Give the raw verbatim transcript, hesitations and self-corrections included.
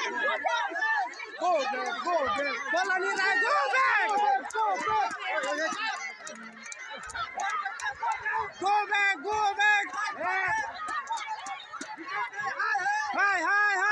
Go back, go back. Bolani rai, go back. Go back, go back. Hai, hai,